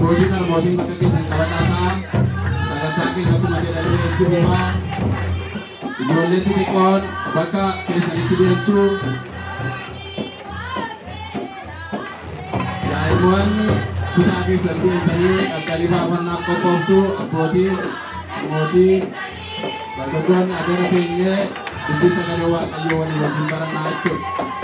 Abbootiin harmootiin bakka keessan qabadhaa ta'a. Sagantaa keenya akkuma jedhamee itti fufaa. Ijoollee xixiqqoon bakka keessanitti deemtu. Daa'immoonni kutaa keessan deemtanii dhaqxanii faarfannaaf qophooftu. Abbootiin, harmootiin, dargaggoonni agara teenyee dubbii sagalee Waaqayyoo walii wajjin barannaa jechuudha.